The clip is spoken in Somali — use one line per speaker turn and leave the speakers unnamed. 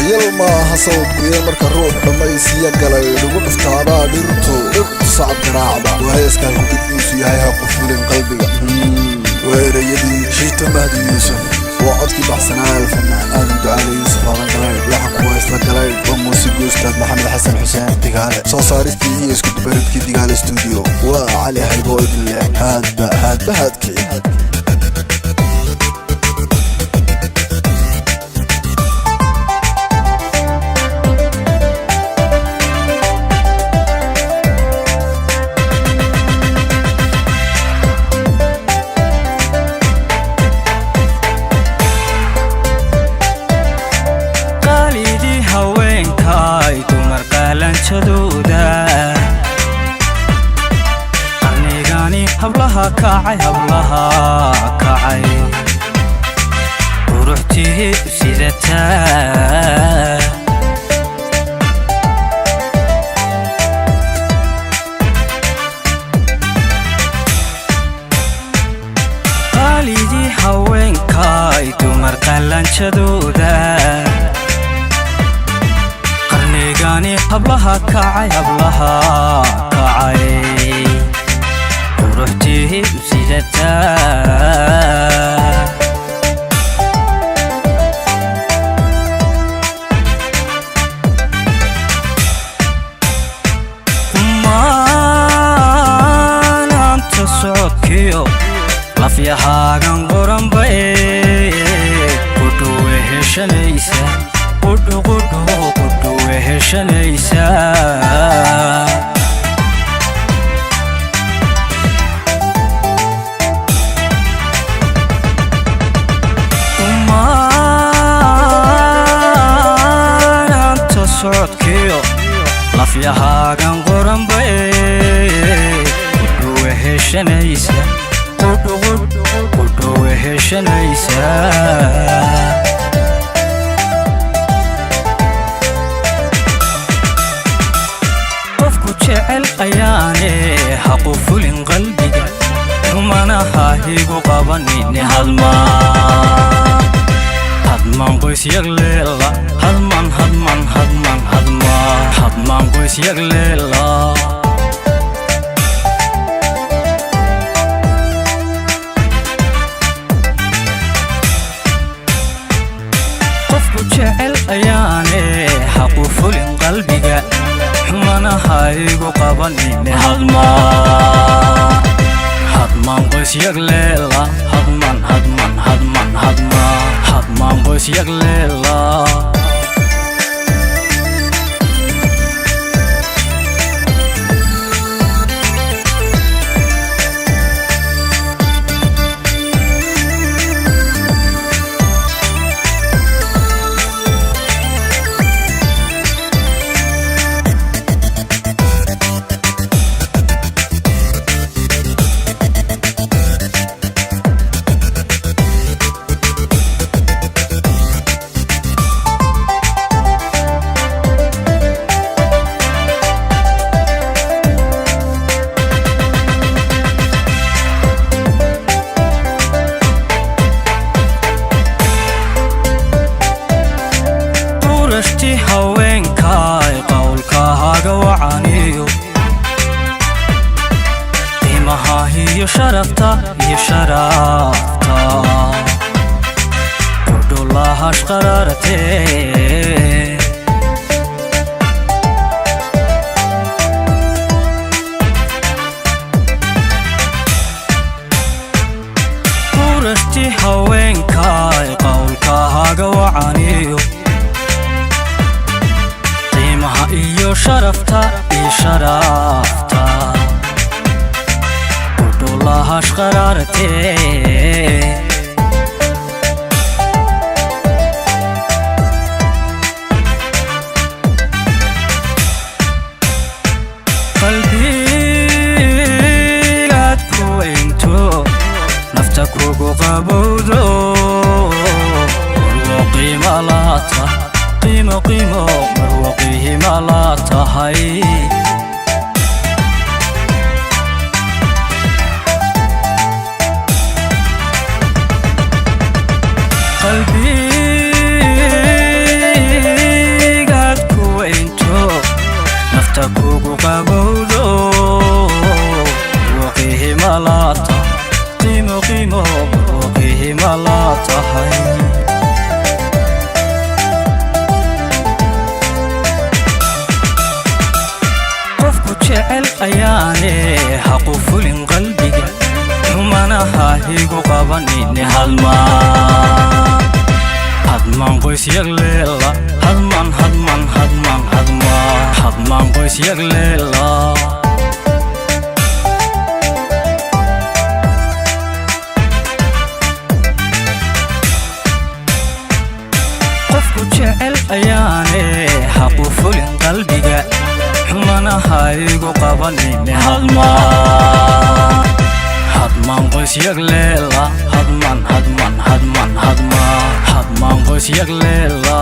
Dhayal maaha sawdkuye, marka ruux dhammaysiya galay lagu dhuftaabaa dhirtu dhirtu sacab garaacda. Waa heeskan kudhigiisu yahay Ha Qufulin Qalbiga. Waa ereyadii Shiito Mahdi Yuusuf, waa codkii baxsanaa Alfanaan Aadan Ducaale Yuusuf Aadan Galaydh. Laxanku waa isla Galaydh, waa muusigu Ustaad Maxamed Xasan Xuseen Digaale. Soo saaristii iyo isku dubaridkii Digaale Studio. Waa Cali Haybo idinleh haadba haadba haadkici.
Qaalidii haweenkaay, dumar qaalanjadooda, qarnigani hablaha kacay, hablaha kacay, quruxtii sidataa. Qaalidii haweenkaay, dumar qaalanjadooda, qarnigani hablaha kacay, hablaha kacay, quruxtii sidataa. Maanaanta socodkiyo lafyahaagan qoranbay qudhu weheshanaysa, qudhu qudhu qudhu weheshanaysa. Maanaanta socodkiyo lafyahaagan qoranbay qudhu weheshanaysa, qudhu qudhu qudhu weheshanaysa. Qofku jecel ayaane haqu fulin qalbiga, xumanaha higu qabanin. Hadmaan hadmaan qoys yagleela, hadmaan hadmaan hadmaan hadmaan hadmaan qoys yagleela. Qofku jecel ayaane haqu fulin qalbiga, xumanaha igu qabanin. Hadmaan hadmaan qoys yagleela, hadmaan hadmaan hadmaan hadmaan hadmaan qoys yagleela. Qurashti haweenkaay, qowlkahaaga wacaniyo qiimaha iyo sharafta iyo sharafta qudhulahash qaraaratee. Qurashti haweenkaay, qowlkahaaga wacaniyo qiimaha iyo sharafta iyo sharafta qudhulahash qaraaratee. Qalbigaad ku weynto, nafta kugu qabowdo, marwo qiima laata, qiimo qiimo, marwo qiima laa tahay. Ayaane ha qufulin qalbiga, xumanaha igu qabanine. Hadmaan, hadmaan qoys yagleela. Hadmaan, hadmaan, hadmaan, hadmaan, hadmaan qoys yagleela. Qofku jecel ayaane ha qufulin qalbiga, xumanaha igu qabanine. Hadmaan, hadmaan qoys yagleela. Hadmaan, hadmaan, hadmaan, hadmaan, hadmaan qoys yagleela.